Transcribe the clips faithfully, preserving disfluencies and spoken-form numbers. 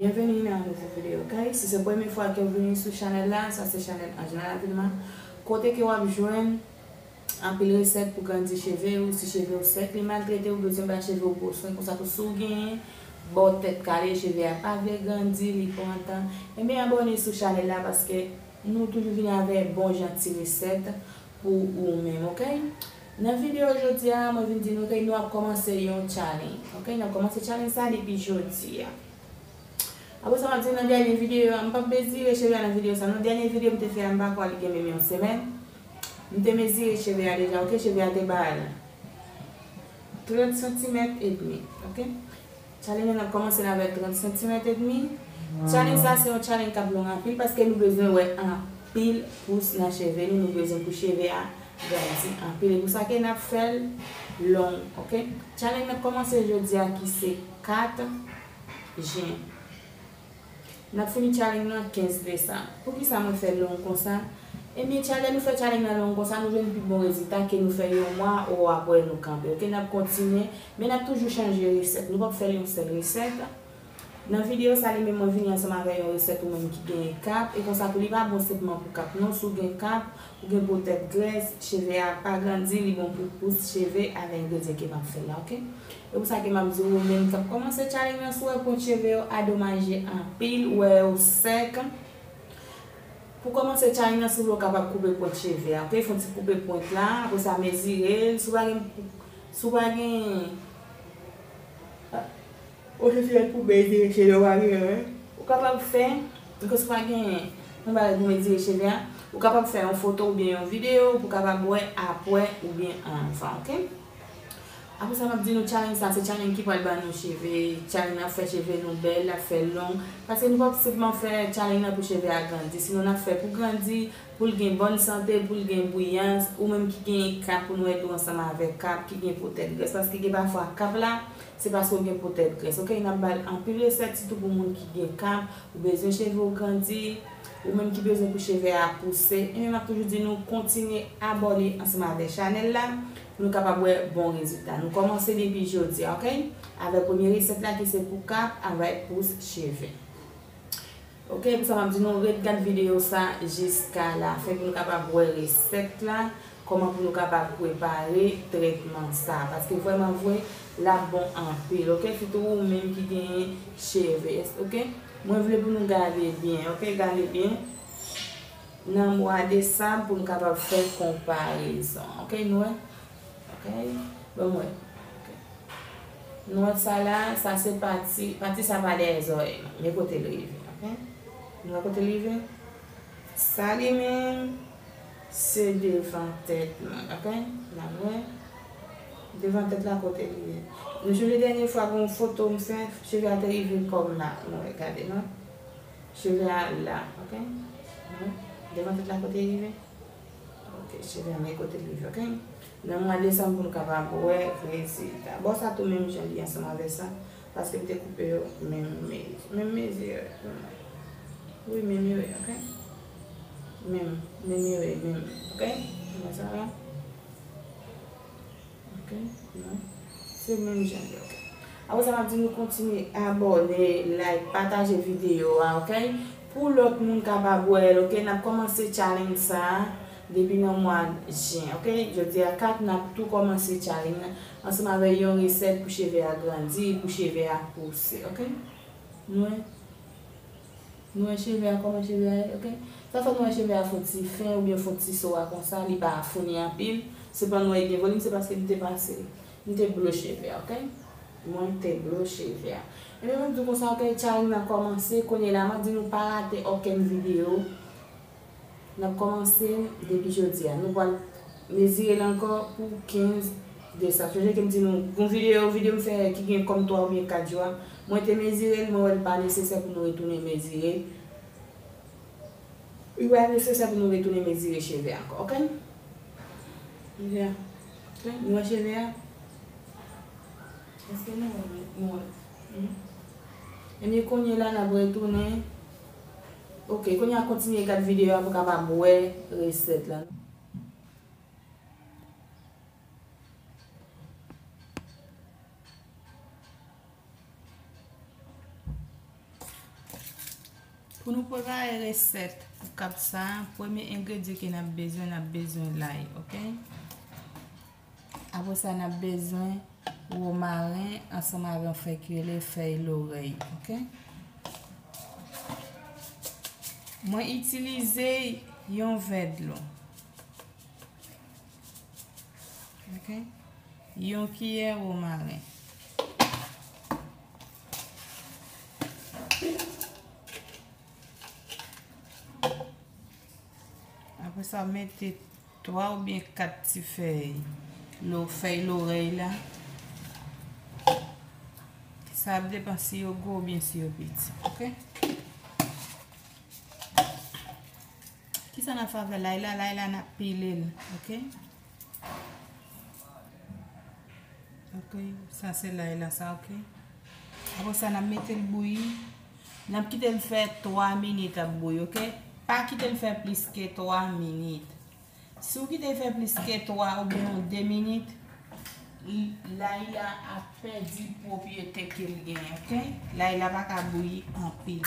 Byenveni nan yon nouvo videyo, guys. Si se premye fwa ke w vini sou chanèl la, sa se chanèl Anjana Lavilma. Kote ke w ap jwenn anpil resèt pou grandi cheve w, si cheve w sèk, li maltrete w, bezwen bay cheve w gwo swen, konsa tou si w genyen bò tèt kale, cheve a pa vle grandi, li pran tan, ebyen abòne sou chanèl la paske nou toujou vini avèk bon jan ti resèt pou ou menm, oke? Nan videyo jodi a, mwen vin di nou ke nou ap kòmanse yon challenge, oke? Nou ap kòmanse challenge sa depi jodi a. Apre sa, m ap di nan dènye videyo a, m p ap mezire cheve a nan videyo sa. Nan dènye videyo m te fè a, m pa kwè li gen menm yon semèn. M te mezire cheve a deja, oke? Cheve a te bay trant santimèt edmi, oke? Challenge la n ap kòmanse l avèk trant santimèt edmi. Challenge sa se yon challenge k ap long anpil paske nou bezwen wè anpil pous nan cheve nou, nou bezwen pou cheve a grandi anpil. E pou sa ke n ap fè l long, oke? Challenge n ap kòmanse jodi a ki se kat jen. N ap fini challenge nan kenz desanm. Poukisa mwen fè l long konsa? Ebyen, challenge, lè nou fè challenge nan long konsa, nou jwenn pi bon rezilta ke nou fè yon mwa ou apre nou kanpe. Oke, n ap kontinye, men n ap toujou chanje resèt. Nou p ap fè l yon sèl resèt. Nan videyo sa, li menm mwen vini ansanm avè yon resèt ou menm ki genyen kap. E konsa tou, li pa bon senpman pou kap non. Si w gen kap, ou gen po tèt grès, cheve a pa grandi, li bon pou pous cheve avè engredyan ke m ap fè la, oke? E pou sa ke m ap di w, ou menm k ap kòmanse challenge lan, si w wè pwent cheve yo adomaje anpil, ou wè yo sèk, pou kòmanse challenge lan, si w vle, w kapab koupe pwent cheve a, oke? Fè yon ti koupe pwent la, apre sa mezire l, si w pa gen, si w pa gen, ah, yon sètiyèt pou mezire cheve w, pa gen, wi. Ou kapab fè, si w pa gen yon bagay pou mezire cheve a, ou kapab fè yon foto oubyen yon videyo pou w kapab wè apre oubyen anvan, oke? Apre sa, m ap di nou challenge sa, se challenge ki pral ban nou cheve. Challenge la ap fè cheve nou bèl, l ap fè l long. Paske nou p ap senpman fè challenge la pou cheve a grandi. Sinon, n ap fè pou grandi, pou l gen bòn sante, pou l gen bwiyans. Ou menm ki gen kap, pou nou ede w ansanm avèk kap, ki gen po tèt grès. Paske gen pafwa kap la, se paske w gen po tèt grès. Oke, n ap ba l anpil resèt, sitou pou moun ki gen kap, ou bezwen cheve w grandi, ou menm ki bezwen pou cheve a pouse. Ebyen, m ap toujou di nou kontinye abòne ansanm avèk chanèl la. Pou nou kapab wè bon rezilta. Nou kòmanse depi jodi a, oke? Avèk premye resèt la ki se pou kap avèk pous cheve. Oke, pou sa m ap di nou ret gad videyo sa jiska lafen pou nou kapab wè resèt la, kòman pou nou kapab prepare trètman sa. Paske vrèman vre, l ap bon anpil, oke? Sitou ou menm ki genyen cheve, oke? Mwen vle pou nou gade byen, oke? Gade byen. Nan mwa desanm pou nou kapab fè konparezon. Oke, nou wè? Oke? Bon, mwen. Oke. Nou wè sa la, sa se pati, pati sa pa dèyè zòrèy mwen. Men kote l rive, oke? Nou wè kote l rive? Sa li menm, se devan tèt mwen, oke? N ap wè. Devan tèt la kote l rive. Nou sonje dènye fwa gen yon foto m fè, cheve a te rive kòm la. Nou wè, gade, non? Cheve a la, oke? Devan tèt la kote l rive? Oke, cheve a men kote l rive, oke? Nan mwa desanm pou nou kapab wè rezilta. Bò sa tou menm jan li ansanm avè sa, paske m te koupe yo menm mezi, menm mezi yo ye pou mwen. Wi, menm yo ye, oke? Menm, menm yo ye, menm, oke? Mwen sa la. Oke, non. Se menm jan yo, oke. Apre sa, m ap di nou kontinye abòne, like, pataje videyo a, oke? Pou lòt moun kapab wè l, oke? N ap kòmanse challenge sa a depi nan mwa jen, oke? Jodi a kat, n ap tou kòmanse challenge la ansanm avèk yon resèt pou cheve a grandi, pou cheve a pouse, oke? Nou wè? Nou wè cheve a, kòman cheve a ye, oke? Sa fè nou wè cheve a fè yon ti fen oubyen fè yon ti swa konsa, li pa founi anpil. Sepandan, nou wè li gen volim, se paske m te pase, m te blo cheve a, oke? Mwen te blo cheve a. Ebyen, mwen di konsa, oke, challenge nan kòmanse, kounye la, mwen di nou pa rate okenn videyo. N ap kòmanse depi jodi a. Nou pral mezire l ankò pou kenz desanm. Sonje ke m di nou, gon videyo, videyo m fè ki gen kòm twa oubyen kat jou a, mwen te mezire l, mwen wè l pa nesesè pou nou retounen mezire l. Li pa nesesè pou nou retounen mezire cheve a ankò, oke? Cheve a. Oke? Nou wè cheve a? Èske nou wè, nou wè? Mhm. Ebyen, kounye la, n ap retounen. Oke, kounye a kontinye gad videyo a pou kapab wè resèt la. Pou nou prepare resèt pou kap sa, premye engredyan ke n ap bezwen, n ap bezwen lay, oke? Apre sa, n ap bezwen womaren ansanm avè yon fèy ki rele fèy lorèy, oke? Mwen itilize yon vè dlo. Oke? Yon kiyè womaren. Apre sa, mete twa oubyen kat ti fèy lo, fèy lorèy la. Sa ap depann si yo gwo oubyen si yo piti, oke? Kisa n ap fè avè lay la? Lay la, n ap pile l, oke? Oke, sa se lay la, sa, oke? Apre sa, n ap mete l bouyi. N ap kite l fè twa minit ap bouyi, oke? Pa kite l fè plis ke twa minit. Si w kite l fè plis ke twa oubyen yon de minit, l-, lay la ap pèdi pwopyete ke l genyen, oke? Lay la pa ka bouyi anpil.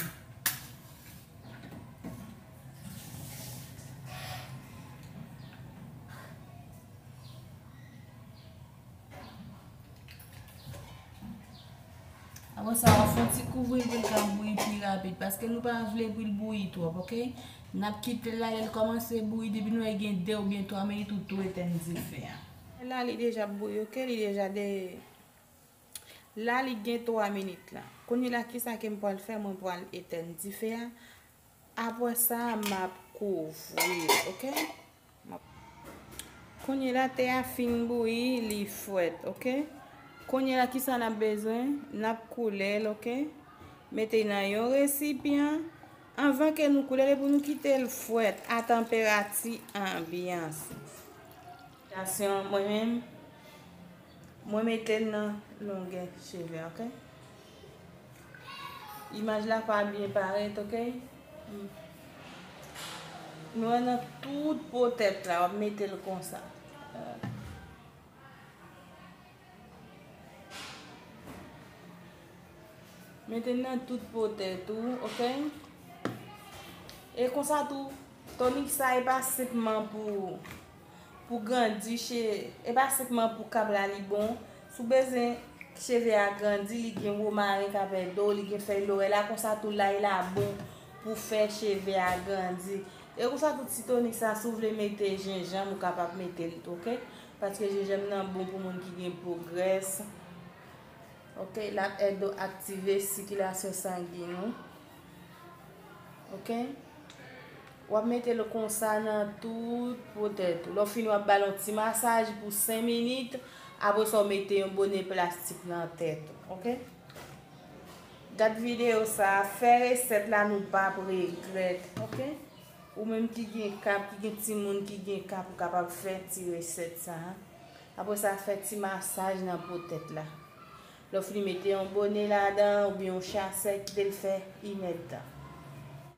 Apre sa, w ap fè yon ti kouvri pou l ka bouyi pi rapid, paske nou pa vle pou l bouyi twòp, oke? N ap kite l la, lè l kòmanse bouyi, depi nou wè gen de oubyen twa minit, ou tou etèn dife a. La, li deja bouyi, oke? Li deja de, la, li gen twa minit la. Kounye la, kisa ke m pral fè? Mwen pral etèn dife a. Apre sa, m ap kouvri l, oke? M ap, kounye la, te a fin bouyi, li frèt, oke? Kounye la, kisa n ap bezwen? N ap koule l, oke? Mete nan yon resipyan. Anvan ke nou koule l, pou nou kite l frèt a tanperati anbyans. Stasyon, mwen menm, mwen mete l nan longè cheve, oke? Imaj la pa byen parèt, oke? Nou wè nan tout po tèt la, w ap mete l konsa. Mete l nan tout po tèt ou, oke? E konsa tou, tonik sa e pa senpman pou, pou grandi che-, e pa senpman pou kap la li bon. Si w bezwen cheve a grandi, li gen womaren k ap ede w, li gen fèy lorèy la, konsa tou lay la bon pou fè cheve a grandi. E konsa tou ti tonik sa, si w vle mete jenjanm, ou kapab mete l tou, oke? Paske jenjanm nan bon pou moun ki gen po grès. Oke, l ap ede w aktive sikilasyon sangen ou. Oke? W ap mete l konsa nan tout po tèt ou. Lè w fini, w ap ba l yon ti masaj pou senk minit. Apre sa, w mete yon bonè plastik nan tèt ou. Oke? Gad videyo sa a, fè resèt la, nou p ap regrèt. Oke? Ou menm ki gen kap, ki gen timoun ki gen kap, ou kapab fè ti resèt sa a. Apre sa, fè ti masaj nan po tèt la. Lè w fini, mete yon bonè ladan oubyen yon chasè, kite l fè inèdtan.